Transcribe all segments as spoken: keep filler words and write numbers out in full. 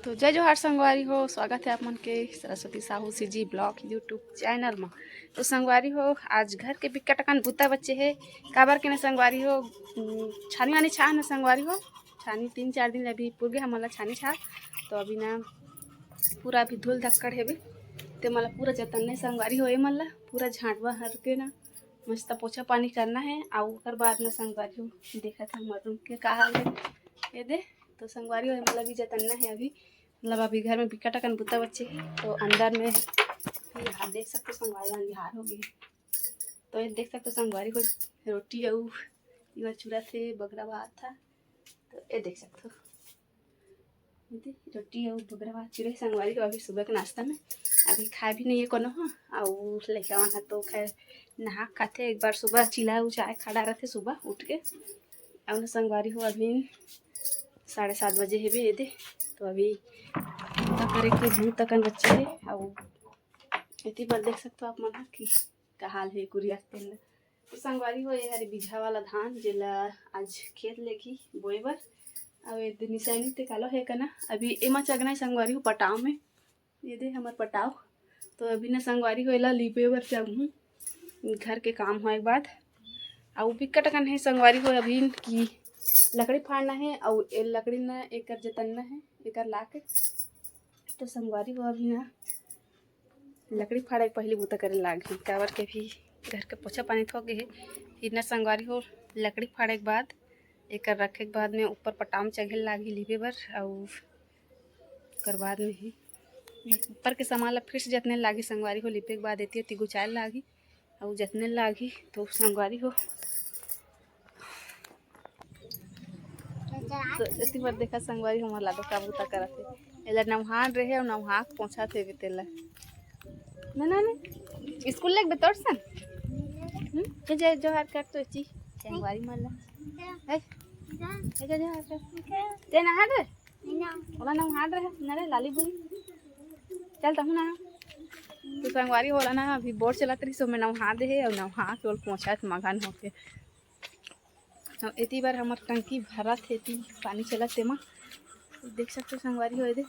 तो जय जोहार संगवारी हो, स्वागत है आप मन के Saraswati Sahu CG blog YouTube channel में। तो संगवारी हो, आज घर के बिक्कट अकन बुता बचे है, काबर के ना संगवारी हो, उम, छानी वानी छा ना संगवारी हो, छानी तीन चार दिन अभी पुरगे हमन ला छानी छा। तो अभी ना पूरा अभी धूल धक्कड़ हेबे, ते मला पूरा जतन नहीं संगवारी हो, ये मन ला पूरा झांटवा हर के ना मस्त पोछा पानी करना है। और ओकर बाद ना संगवारी हो, देखत है हमर रूम के का हाल है, ये दे। तो संगवारी हो, ये मन ला भी जतनना है अभी, मतलब अभी घर में बिकट अकन बुता बचे है। तो अंदर में ये हाल देख सकते हो संगवारी हो, अंधियार हो गई। तो ये देख सकते हो संगवारी हो, रोटी अउ ये चूरा से बगरा भात था। तो ये देख सकते हो, ये दे, रोटी अउ बगरा भात चूरा संगवारी हो अभी सुबह के नाश्ता में। अभी खाए भी नहीं है कोनो हो, और लइका मन ह तो खैर नहा खाते एक बार सुबह चिला उचाए खड़ा रहते सुबह उठ के। और ना संगवारी हो अभी साढ़े सात बजे हेबे ये दे। तो अभी पूजा करे के बहुत अकन बच्चे है। और एती पर देख सकते हो आप मन ह कि का हाल है कुरिया के तेल। तो संगवारी हो, ये हरे बीजहा वाला धान, जेला आज खेत लेगी बोए बर। अब ये दे निशानी ते कालो है कना, अभी एमा चगना है संगवारी हो पटाव में, ये दे हमर पटाव। तो अभी ना संगवारी हो, एला लीपे बर चगहूँ, घर के काम होए के बाद। अउ बिकट अकन है संगवारी हो अभी कि लकड़ी फाड़ना है, अउ ए लकड़ी ना एकर जतनना है, एकर लाके। तो संगवारी हो अभी ना लकड़ी फाड़े के पहली बूता करे लागही, काबर के भी घर के पोछा पानी थोक गे हे। फिर ना संगवारी हो लकड़ी फाड़े के बाद एकर रखे के बाद में ऊपर पटाम चघे लागही लिपे बर, अउ ओकर बाद में ही ऊपर के सामान ला फिर से जतने लागही संगवारी हो। लिपे के बाद एती एती गुचाए लागही अउ जतने लागही। तो संगवारी हो तो एती बर देखा संगवारी हमर लाडो का बूता करत हे। एला नवहान रहे अउ नवहा के पोंछत हे तेला। ना, ना, ना। स्कूल लेग बे तोर सन। हम्म? के जय जोहार कर तो एती। संगवारी मन ला। हे। के जय जोहार कर। ते नहा रे? ओला नवहान रहे, ना रे लाली बुई। चल तहूँ ना। तो संगवारी हो ओला ना अभी बोर चलत रही, सो मैं नवहा दे हे अउ नवहा के ओल पोंछत मगन होके। हम एती बर हमर टंकी भरत हे, एती पानी चलत तेमा देख सकते हो संगवारी हो। एदे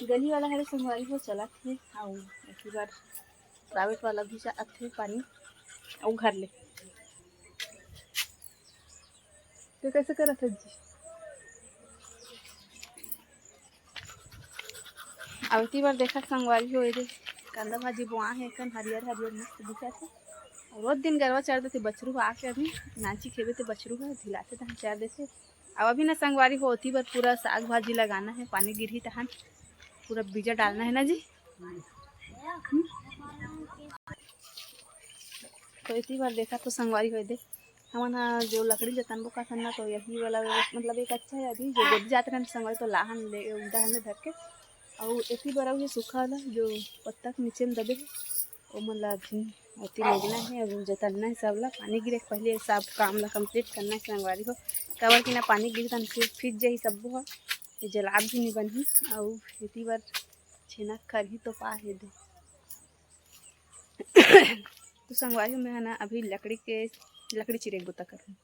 गली वाला हरे संगवारी हो चलत हे, अउ एती बर प्राइवेट वाला भी जात हे पानी अउ घर ले। तो कैसे करत हे जी? अब एती बर देखत संगवारी हो, एदे कांदा भाजी बोआ हे, एकन हरियर हरियर मस्त दिखत हे। अउ रोज दिन गरवा चर देथे बछरू ह आके, अभी नाची खेबे ते बछरू ह ढिलाथे तहन चर देथे। अब अभी ना संगवारी हो, ओती बर पूरा साग भाजी लगाना हे, पानी गिरही तहन पूरा बीजा डालना हे ना जी। हम्म? तो एती बर देखा तो संगवारी हो एदे हमन ह जो लकड़ी जतनबो का ना, तो यही वाला मतलब एक अच्छा है। अभी जो गोदी जात रहन संगवारी तो लाहन ले उदा हन धर के, अउ एती बर अउ ये सूखा वाला जो पत्ता के नीचे में दबे हे, ओमन ला अभी एती लेगना है, अभी जतनना है सब ला। पानी गिरे के पहले सब काम ला कंप्लीट करना है संगवारी हो, काबर कि ना पानी गिरी तन फिर फिज जाही सब्बो ह, ये जलाब भी नहीं बनही। अउ एती बर छेना खरही तो पा हे दे। तो संगवारी हो, मैं ह ना अभी लकड़ी के, लकड़ी चीरे के बुता करहूँ।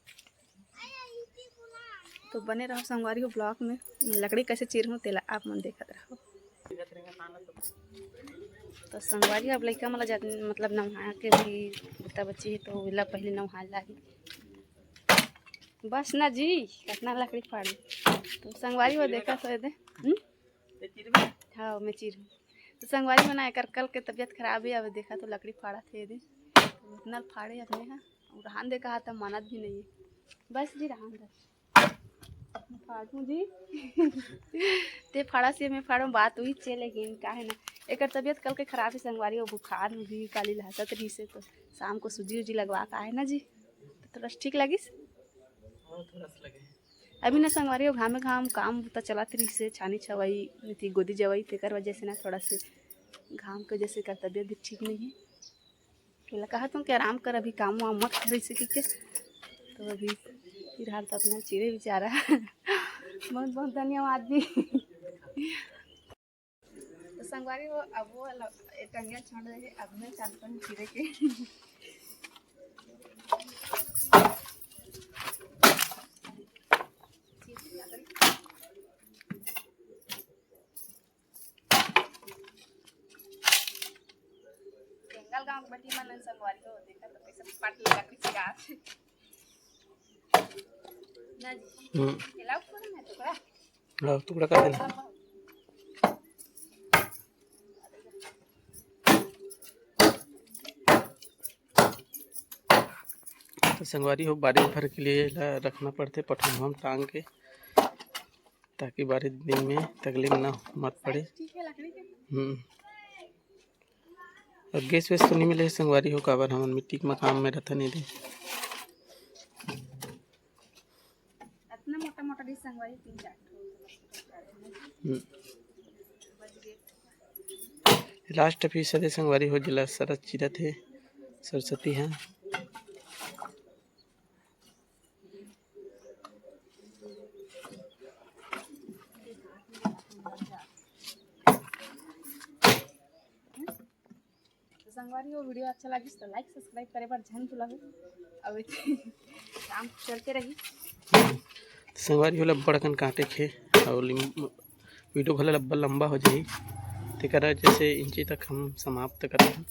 तो बने रहो संगवारी हो ब्लॉग में, मैं लकड़ी कैसे चीरहूँ तेला आप मन देखत रहो। तो संगवारी हो, अब लइका मन ला जा-, मतलब नहा के भी बुता बची है, तो ओला पहले नहा लाही। बस ना जी, कितना लकड़ी फाड़ी। तो संगवारी हो देखा तो दे। हम्म? हाँ, मैं चीर हूँ। तो संगवारी हो ना, एकर कल के तबीयत खराब है, अब देखा तो लकड़ी फाड़ा थे दे। तो उतना फाड़े अपने हा, और हाथ देखा हाथ मानत भी नहीं है। बस जी, रहन दे। फाड़ू जी। ते फाड़ा से मैं फाड़ू, बात हुई छे, लेकिन का है ना, एकर तबीयत कल के खराब है संगवारी, वो बुखार में भी काली लहसत रही से, तो शाम को सूजी उजी लगवा का है ना जी, तो थोड़ा ठीक लगिस। हाँ, थोड़ा सा लगे। अभी ना संगवारी हो, घामे घाम काम बुता चलत रहिसे, छानी छवई, एती गोदी जवई, तेकर वजह से ना थोड़ा से घाम के वजह से एकर तबीयत भी ठीक नहीं है। तो ला कहत हूँ कि आराम कर, अभी काम वाम मत करिसे कि के। तो अभी फिलहाल तो अपना चिरे बेचारा। बहुत बहुत धन्यवाद जी। तो संगवारी हो, अब वो ल-, ए टंगिया छोड़ दे, अब मैं चालू करूँ चिरे के। बटी मन संगवारी हो, देखा तो कैसे पाट लगा के चिरा। ना जी, हम्म। खिलाओ थोड़ा ना टुकड़ा। हाँ, टुकड़ा कर देना। तो संगवारी हो, बारिश भर के लिए एला रखना पड़थे पठौंहा म टांग के, ताकि बारिश दिन में तकलीफ ना मत पड़े। ठीक है, लकड़ी के। हम्म। अब गैस वैस तो नहीं मिले हे संगवारी हो, काबर हमन मिट्टी के मकान में रथन एदे। इतना मोटा मोटा भी संगवारी, तीन चार ठो। हम्म। लास्ट पीस एदे संगवारी हो, जेला सरस चिरत हे सरस्वती ह। तो संगवारी हो, वीडियो अच्छा लागिस तो लाइक सब्सक्राइब करे बर झन भुलाहू। अब काम चलते रही। संगवारी हो, अब्बड़ अकन काटे के हे, अउ लिम-, वीडियो घला अब्बड़ लंबा हो जाही, तेकर वजह से इंची तक हम समाप्त करत हन।